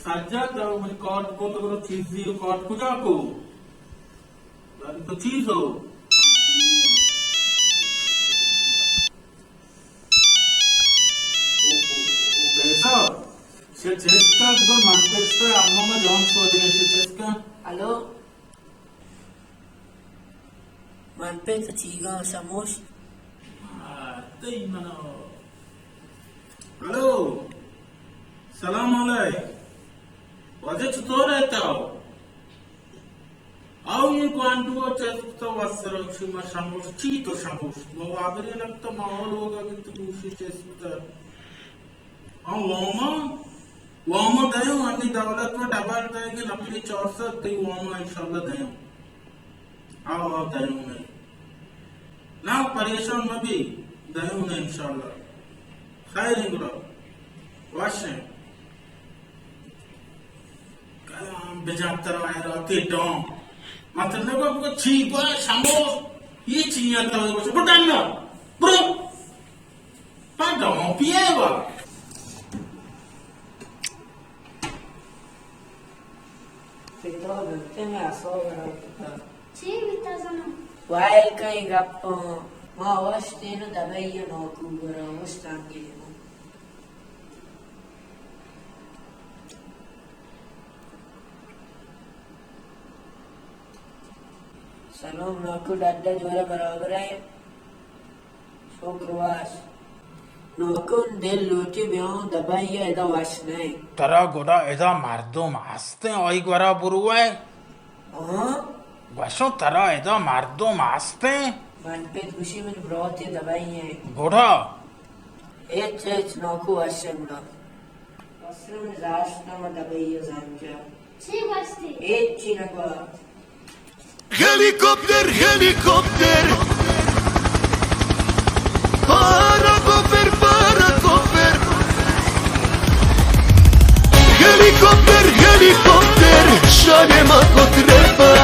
سجاد، تو منی کارڈ کو تو کرو چیز دی، کارڈ کجا کو؟ تو چیز ہو؟ پیسہ؟ سے چیز کا، تو من پیسہ، اما ما جان سو دے، سے چیز کا۔ ہلو؟ من پہ تو چیگاں شموش۔ آ، تئی منا۔ ہلو۔ سلام علیک۔ واجہ چطور ہے تو؟ آؤ یہ گوانڈو چست تو وسر چی ما شموش، چی تو شموش۔ ما وابری لگتا ماحول ہوگا کہ تو گوشی چست۔ آ، وام ءَ، وام ءَ دئیوں، انی دولت ءَ ڈبل دئیگ ءَ نپلی چار سد، تئی وام ءَ انشاءاللہ دئیوں۔ آ، آ، دئیوں نئے۔ نا، پریشان مبی، دئیوں نئے انشاءاللہ۔ خیر انگڑا، وش ہیں۔ کلام بجا ترا حیراتی ڈان۔ مطلب کو چی گوا شمو، یہ چی ہے تو گوش، بٹن نا، برو۔ پا ڈان پیے وا۔ پتا بلتے میں آسو گرا پتا۔ چی بیتا زنا؟ وائل کئی گپ، ما وشتین دبئی نوکو گرا وشتان گیلے۔ سلام ناکو، ڈڈ ءَ جوڑ ءَ برابر ئے؟ شکر واش۔ ناکو دل لوٹی بیاں دبئی ءَ، ادا وش نہ اِنت۔ ترا گڑا ادا مردم ہستیں، آئی گورا بروئے؟ ہاں؟ گوشوں ترا ادا مردم ہستیں؟ من پت گوشی من برات دبئی ئے۔ گڑا؟ ہچ ہچ ناکو وش اِنت گڑا۔ وسر من زاشت نہ من دبئی ءَ زانجا۔ چی گوشتی؟ ہچی نہ گوشت۔ ہیلی کاپٹر، ہیلی کاپٹر، پارا کاپٹر، پارا کاپٹر۔ ہیلی کاپٹر، ہیلی کاپٹر، شان ما کتر۔